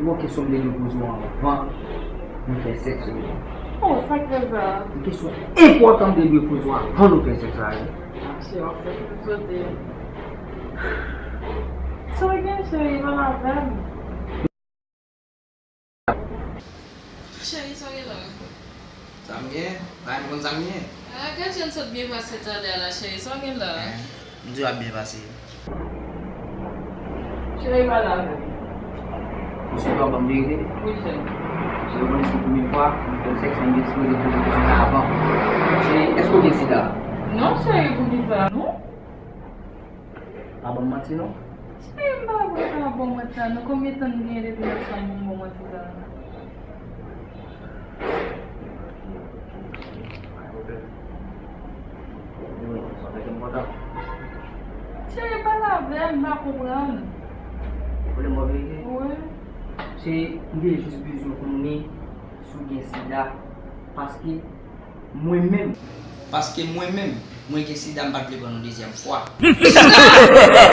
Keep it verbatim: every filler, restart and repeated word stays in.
Gon kesyon m te dwe poze w anvan nou fè sèks la. Oh, sa k fè sa? Yon kesyon enpòtan m te dwe poze w anvan nou fè sèks la, wi. Cheri, w ap fè m sote. Sa w gen, cheri, pale avè m. Cheri, sa w gen la? Sa m gen? Bagay m konn sa m gen. Ah, gad jan n sot byen pase talè a la, cheri. Sa w gen la? Eh, m di w ap byen pase. Cheri, pale avè m. Ou sou ban m verite? Wi, cheri. Cheri, ou konnen se premye fwa m fè sèks, mwen te sipoze poze kesyon sa avan. Cheri, èske w gen sida? Non, cheri, poukisa non? Pa ban m manti non. Cheri, m pa vle sa, pa ban m manti sa non. Konbyen tan n genyen depi n ap sòm pou m ban w manti sa? Cheri, pale avè m, m pa konprann. Ou vle m ba w verite? Wi. Cheri, m te jis bezwen konnen si w gen sida, paske mwen menm, paske mwen menm, mwen gen sida, m pa t vle pran yon dezyèm fwa.